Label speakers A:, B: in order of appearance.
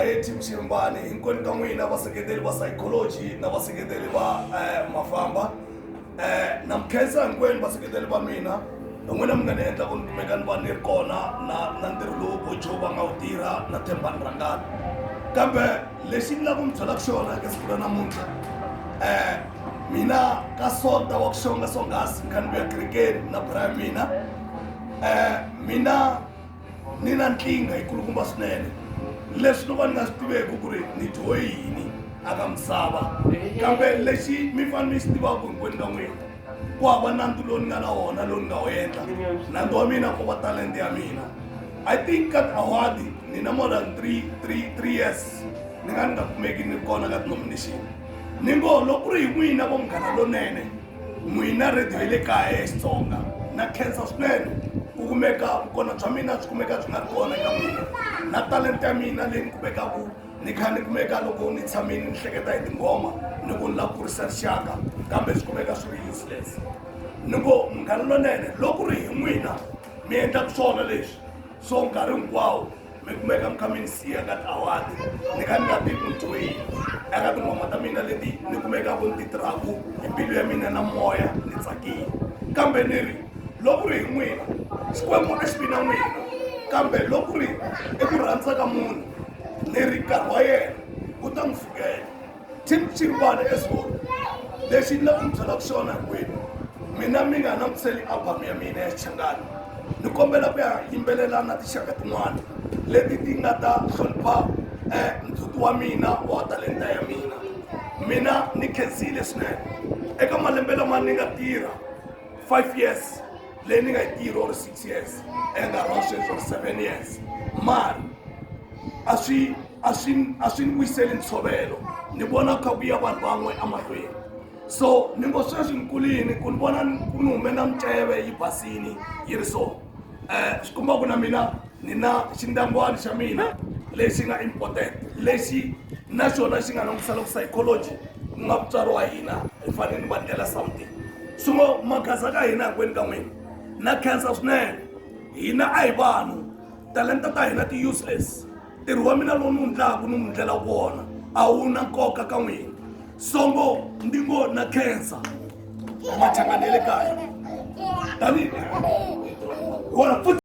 A: Ahee team Xirimbani hinkwenu ka n'wina vaseketeri va psychology na vaseketeri va mafamba na mi khensa hinkwenu vaseketeri va mina hi n'wina mi nga ni endla ku ni kumeka ni va ni ri kona na na ntirho lowu bojo va nga wu tirha na Thembani Rhangani kambe lexi ni lava ku mi byelaka xona eka siku ra namuntlha mina ka sonta wa ku xonga swonghasi ni kha ni vuya kerekeni na bra ya mina mina ni na nkingha yikulukumba swinene leswi no va ni nga swi tiveki ku ri ni dyohe yini aka misava kambe lexi mi fanele mi xi tivaka hinkwenu ka n'wina ku hava nandzu lowu ni nga na wona lowu ni nga wu endla nandzu wa mina ko va talente ya mina I think ka ti-award ni na more than 3 years ni nga ni nga kumeki ni ri kona ka ti-nomination. Ni ngo loko ku ri hi n'wina vo Munghana Lonene, n'wina radio ya le kaya ya Xitsonga, na khensa swinene ku kumeka vukona bya mina byi kumeka byi nga ri kona eka n'wina na talenta ya mina leyi ni kumekaku ni kha ni kumeka loko ni tshamile ni hleketa hi tinghoma ni ku ni lava ku kurisa rixaka kambe swi kumeka swi ri useless. Ni ngo Munghana Lonene loko ku ri hi n'wina mi endlaka swona leswi so nkarhi hinkwawo mi kumeka mi kha mi ni siya ka ti-award ni kha ni nga tivi ku ni dyohile eka tinghoma ta mina leti ni kumekaku ni ti tirhaku hi mbilu ya mina na moya ni tsakile kambe ni ri loko ri hi n'wina Xikwembu a xi vi na n'wina kambe loko ri i ku rhandza ka munhu ni ri nkarhi wa yena wu ta n'wi fikela. Team Xirimbani as whole lexi ni lava ku mi byelaka xona hinkwenu mina mi nga langutiseli album ya mina ya Xichangani ni kombela ku ya yimbelela na tinxaka tin'wana leti ti nga ta hlonipha ndzhuti wa mina wa talenta ya mina. Mina ni khensile swinene eka malembe lama ni nga tirha 5 years leyi ni nga yi tirha or 6 years eka nkarhi wa sweswi or 7 years mara a swi ni vuyiseli ntshovelo ni vona kha ku ya vanhu van'we emahlweni. So ni ngo sweswi ni kulini ku ni vona ku ni hume na miceve yi basini yi ri so swi komba ku na mina ni na xindyangwana xa mina lexi nga important lexi na xona xi nga langutisela ku psychology ku nga mutswari wa hina hi fanele ni va ndlela something. Swi ngo magaza ka hina hinkwenu ka n'wina na khensa swinene hina a hi vanhu talenta ta hina ti useless ntirho wa mina lowu ni wu ndlaku ni wu ndlela wona a wu na nkoka ka n'wina. Songo ndi ngo na khensa machangani ya le kaya tanihi wona futhi.